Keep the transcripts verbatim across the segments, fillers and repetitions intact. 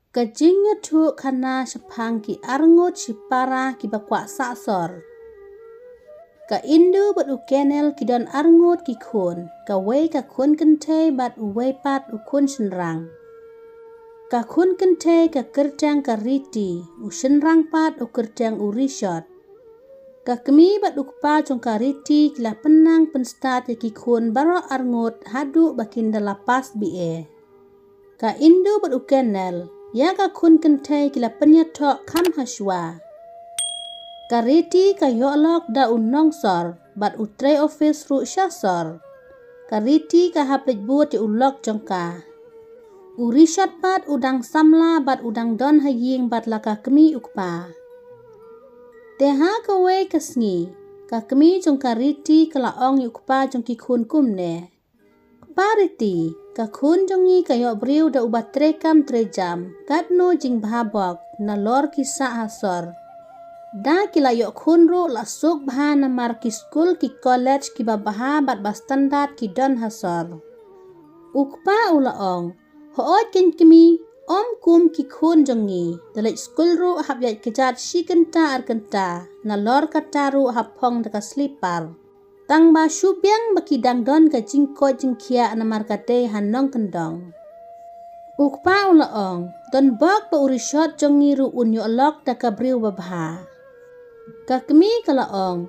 Ka jingïathuh khana shaphang ki arngut shipara kiba kwah sah sor. Ka Indu bad u Kenel ki don arngut ki khun, kawei ka khun kynthei bad uwei pat u khun shynrang. Ka khun kynthei ka kyrteng ka Riti, u shynrang pat u kyrteng u Rishot. Ka kmie bad u kpa jong ka Riti ki la pynnang pynstad ïa ki khun baroh arngut haduh ba kin da la pass B A. Ka Indu bad u Kenel, ïa ka khun kynthei ki la pynïathoh kham hashwa. Ka Riti ka ïoh lok da u nongsor bad u trei office ruh sha sor. Ka Riti ka hap leit bud ïa u lok jong ka. U Rishot pat u dang samla bad u dang don ha ïing bad la ka kmie u kpa. Te ha kawei ka sngi, ka kmie jong ka Riti ka la ong ïa u kpa jong ki khun kumne: Kpa Riti, ka khun jong ngi ka ïoh briew da uba trei kam trei jam, katno jingbha bok, nalor ki sah ha sor. Da ki la ïoh khun ruh la suk bha namar ki skul ki college kiba bha bad ba standard ki don ha sor. U kpa u la ong: Hooid kein kmie, ym kum ki khun jong ngi, da leit skul ruh hap ïaid kjat shi kynta ar kynta, nalor kata ruh hap phong da ka slipar. Tang ba shu biang ba ki dang don ka jingkoit jingkhiah namar ka dei ha nongkyndong. U kpa u la ong: Don bok ba u Rishot jong ngi ruh un ïoh lok da ka briew babha. Ka kmie ka la ong: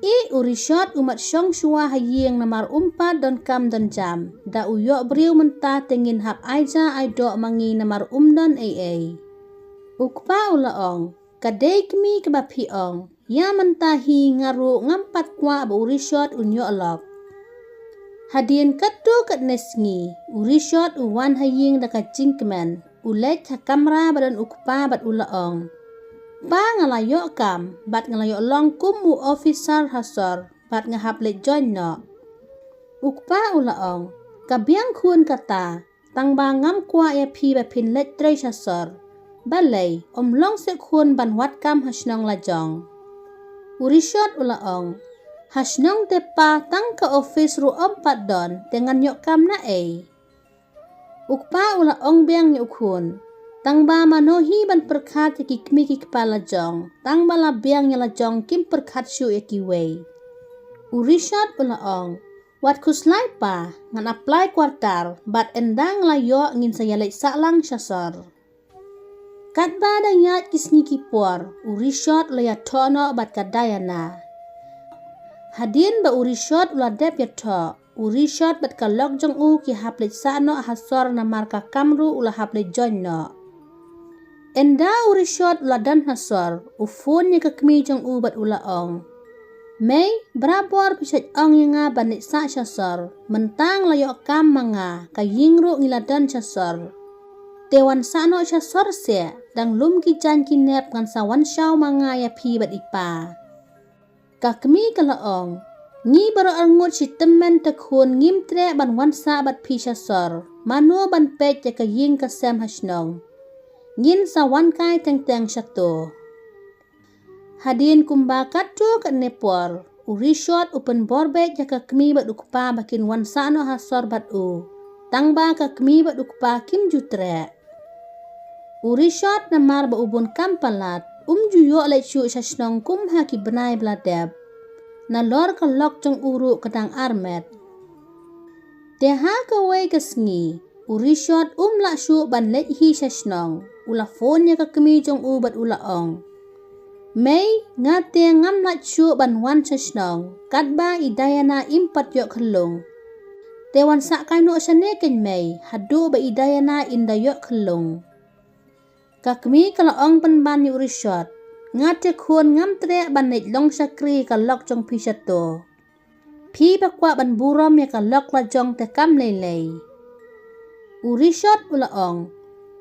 I, u Rishot u mat shong shuwa ha ïing namar um pat don kam don jam, da u ïoh briew mynta te ngin hap ai ja ai doh ma ngi namar um don ei ei. U kpa u la ong: Ka dei kmie kaba phi ong, ïa mynta hi nga ruh ngam pat kwah ba u Rishot un ïoh lok. Hadien katto katne sngi, u Rishot u wan ha ïing da ka jingkmen, u leit ha kamra ba don u kpa bad u la ong: Pa, nga la ïoh kam bad nga la ïoh long kum u officer ha sor bad nga hap leit join noh. U kpa u la ong: Ka biang khun kata, tang ba ngam kwah ïa phi ba phin leit trei sha sor. Balei, ym long seh khun ban wad kam ha shnong la jong. U Rishot u la ong: Ha shnong te pa, tang ka office ruh ym pat don, te ngan ïoh kam na ei? U kpa u la ong biang ïa u khun: Tang ba mano hi ban pyrkhat ïa ki kmie ki kpa la jong, tang ba la biang ïa la jong kim pyrkhat shuh ïa kiwei. U Rishot u la ong: Wat khuslai pa, ngan apply quarter, bad ynda nga la ïoh ngin sa ïaleit sahlang sha sor. Katba dang ïaid ki sngi ki por, u Rishot u la ïathoh noh bad ka Diana. Hadien ba u Rishot u la dep ïathoh, u Rishot bad ka lok jong u ki hap leit sah noh ha sor namar ka kam ruh u la hap leit join noh. Ynda u Rishot u la don ha sor, u phone ïa ka kmie jong u bad u la ong: Mei, barabor phi shait ong ïa nga ban leit sah sha sor, mynta nga la ïoh kam ma nga, ka ïing ruh ngi la don sha sor. Te wan sah noh sha sor seh, dang lum ki jaiñ ki nep ngan sa wan shaw ma nga ïa phi bad i pa. Ka kmie ka la ong: Ngi baroh arngut shi tymmen te khun ngim treh ban wan sah bad phi sha sor, mano ban peit ïa ka ïing ka sem ha shnong. Ngin sa wan kai teng teng shato. Hadien kumba katto katne por, u Rishot u pynbor beit ïa ka kmie bad u kpa ba kin wan sah noh ha sor bad u. Tang ba ka kmie bad u kpa kim ju treh. U Rishot namar ba u bun kam palat, um ju ïoh leit shuh sha shnong kum ha ki bnai ba la dep. Nalor ka lok jong u ruh ka dang armet. Te ha kawei ka sngi, u Rishot um lah shuh ban leit hi sha shnong, u la phone ïa ka kmie jong u bad u la ong: Mei, nga te ngam lah shuh ban wan sha shnong, katba i Diana im pat ïoh khyllung. Te wan sah kai noh shane kein mei, haduh ba i Diana in da ïoh khyllung. Ka kmie ka la ong pynban ïa u Rishot: Nga te khun ngam treh ban leit long shakri ka lok jong phi shato. Phi ba kwah ban burom ïa ka lok la jong te kam lei lei. U Rishot u la ong: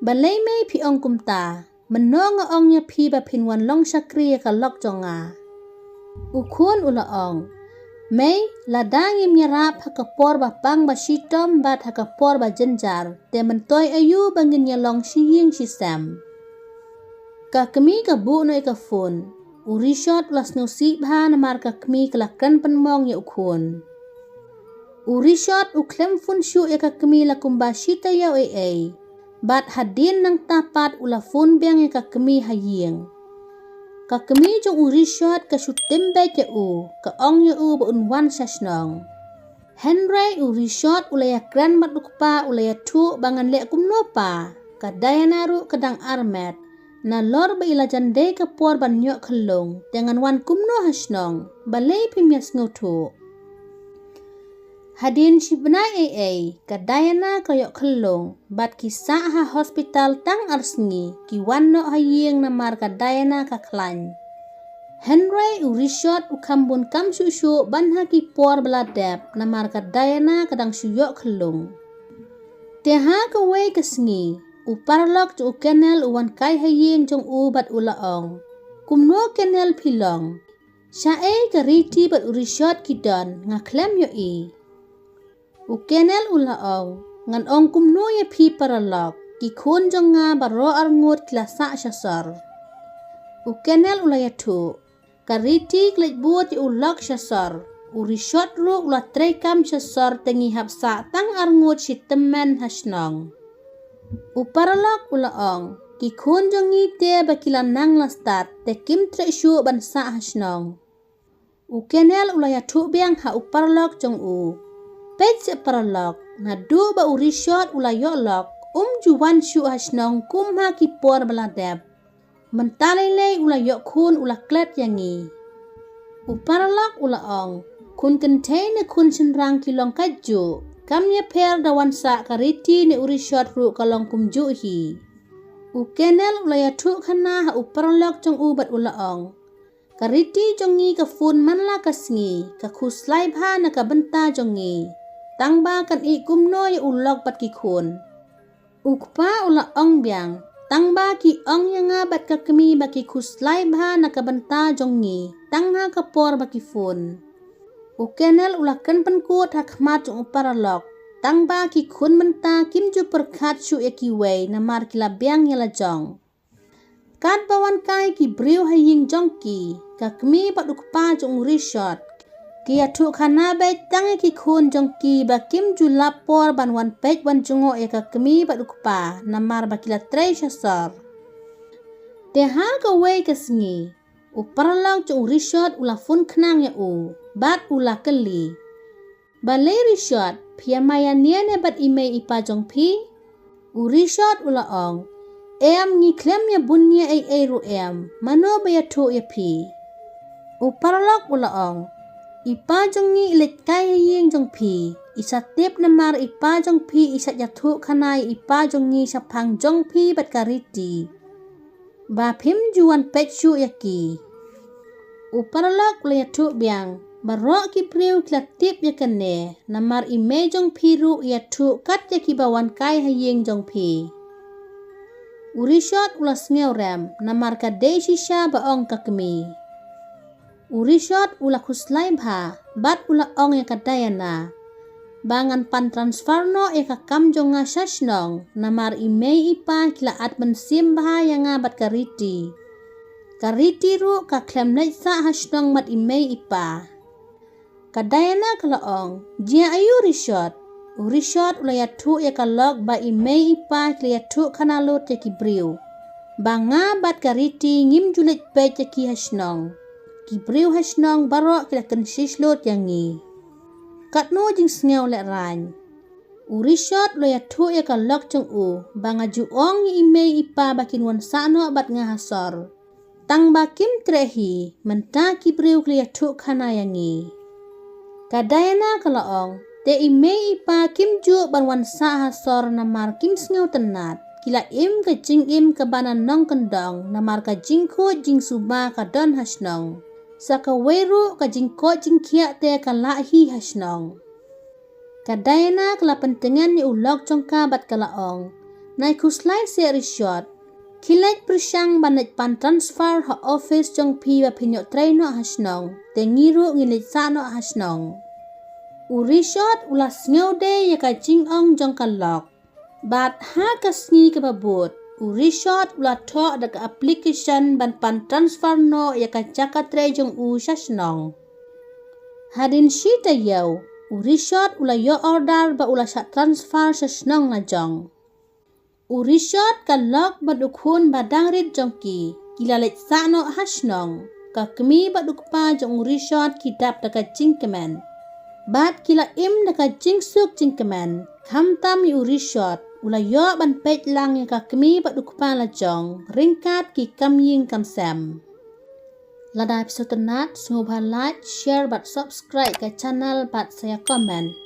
Balei mei phi ong kumta, mynno nga ong ïa phi ba phin wan long shakri ïa ka lok jong nga? U khun u la ong: Mei, lada ngim ïarap ha ka por ba pang ba shitom bad ha ka por ba jynjar, te myntoi aïu ba ngin ïalong shi ïing shi sem? Ka kmie ka buh noh ïa ka phone. U Rishot u la sngewsih bha namar ka kmie ka la kren pynmong ïa u khun. U Rishot u khlem phone shuh ïa ka kmie la kumba shi taïew ei ei. Bad hadien nangta pat u la phone biang ïa ka kmie ha ïing. Ka kmie jong u Rishot ka shu tim beit ïa u, ka ong ïa u ba un wan sha shnong. Hynrei u Rishot u la ïakren bad u kpa, u la ïathuh ba ngan leh kumno pa. Ka Diana ruh ka dang armet. Nalor ba i la jan dei ka por ban ïoh khyllung, te ngan wan kumno ha shnong, balei phim ïa sngewthuh. Hadien shi bnai ei ei, ka Diana ka ïoh khyllung, bad ki sah ha hospital tang ar sngi, ki wan noh ha ïing namar ka Diana ka khlaiñ. Hynrei u Rishot u kham bun kam shuh shuh ban ha ki por ba la dep namar ka Diana ka dang shu ïoh khyllung. Te ha kawei ka sngi, u paralok jong u Kenel u wan kai ha ïing jong u bad u la ong, kumno Kenel phi long? Shaei ka Riti bad u Rishot ki don, nga khlem ïohi. U Kenel u la ong, ngan ong kumno ïa phi paralok, ki khun jong nga baroh arngut ki la sah sha sor. U Kenel u la ïathuh, ka Riti ka leit bud ïa u lok sha sor. U Rishot ruh u la trei kam sha sor, te ngi hap sah tang arngut shi tymmen ha shnong. U paralok u la ong, ki khun jong ngi te ba ki la nang la stad, te kim treh shuh ban sah ha shnong. U Kenel u la ïathuh biang ha u paralok jong u, peit seh paralok, naduh ba u Rishot u la ïoh lok, um ju wan shuh ha shnong kum ha ki por ba la dep. Mynta lei lei u la ïoh khun, u la klet ïa ngi. U paralok u la ong, khun kynthei ne khun shynrang ki long kajuh, kam ïapher da wan sah, ka Riti ne u Rishot ruh ka long kumjuh hi. U Kenel u la ïathuh khana ha u paralok jong u bad u la ong, ka Riti jong ngi ka phone man la ka sngi, ka khuslai bha na ka bynta jong ngi. Tang ba kan ïeh kumno ïa u lok bad ki khun. U kpa u la ong biang, tang ba ki ong ïa nga bad ka kmie ba ki khuslai bha na ka bynta jong ngi, tang ha ka por ba ki phone. U Kenel u la kren pynkut ha khmat jong u paralok, tang ba ki khun mynta kim ju pyrkhat shuh ïa kiwei namar ki la biang ïa la jong. Katba wan kai ki briew ha ïing jong ki, ka kmie bad u kpa jong u Rishot ki ïathuh khana beit tang ïa ki khun jong ki ba kim ju lap por ban wan peit wan jngoh ïa ka kmie bad u kpa namar ba ki la trei sha sor. Te ha kawei ka sngi, u paralok jong u Rishot u la phone khnang ïa u bad u la kylli, balei Rishot, phi ïamai ïania ne bad i mei i pa jong phi? U Rishot u la ong, em, ngi khlem ïabun ïa ei ei ruh em, mano ba ïathuh ïa phi? U paralok u la ong, i pa jong ngi i leit kai ha ïing jong phi, i sa tip namar i pa jong phi i sa ïathuh khana ïa i pa jong ngi shaphang jong phi bad ka Riti, ba phim ju wan peit shuh ïa ki. U paralok u la ïathuh biang, baroh ki briew ki la tip ïa kane, namar i mei jong phi ruh i ïathuh kat ïa kiba wan kai ha ïing jong phi. U Rishot u la sngew rem, namar ka dei shisha ba ong ka kmie. U Rishot u la khuslai bha, bad u la ong ïa ka Diana, ba ngan pan transfer noh ïa ka kam jong nga sha shnong, namar i mei i pa ki la at mynsiem bha ïa nga bad ka Riti. Ka Riti ruh ka khlem leit sah ha shnong bad i mei i pa. Ka Diana ka la ong, jia aiu Rishot? U Rishot u la ïathuh ïa ka lok ba i mei i pa ki la ïathuh khana lut ïa ki briew ba nga bad ka Riti ngim ju leit peit ïa ki ha shnong. Ki briew ha shnong baroh ki la kynshish lut ïa ngi. Katno jingsngew lehraiñ. U Rishot u la ïathuh ïa ka lok jong u ba nga ju ong ïa i mei i pa ba kin wan sah noh bad nga ha sor. Tang ba kim treh hi, mynta ki briew ki la ïathuh khana ïa ngi. Ka Diana ka la ong, te i mei i pa kim ju ban wan sah ha sor namar kim sngewtynnat. Ki la im ka jingim kaba na nongkyndong namar ka jingkhuid jingsuba ka don ha shnong. Sa kawei ruh ka jingkoit jingkhiah te ka lah hi ha shnong. Ka Diana ka la pyntngen ïa u lok jong ka bad ka la ong, nai khuslai seh Rishot. Khie leit pyrshang ban leit pan transfer ha office jong phi ba phin ïoh trei noh ha shnong, te ngi ruh ngin leit sah noh ha shnong. U Rishot u la sngew dei ïa ka jingong jong ka lok. Bad ha ka sngi kaba bud, u Rishot u la thoh da ka application ban pan transfer noh ïa ka jaka trei jong u sha shnong. Hadien shi taïew, u Rishot u la ïoh order ba u la shah transfer sha shnong la jong. U Rishot ka lok bad u khun ba dang rit jong ki, ki la leit sah noh ha shnong. Ka kmie bad u kpa jong u Rishot ki dap da ka jingkmen. Bad ki la im da ka jingsuk jingkmen. Khamtam ïa u Rishot, u la ïoh ban peit lang ïa ka kmie bad u kpa la jong, ryngkat ki kam ïing kam sem. Lada phi sngewtynnat, sngewbha like, share bad subscribe ka channel bad sa ïa comment.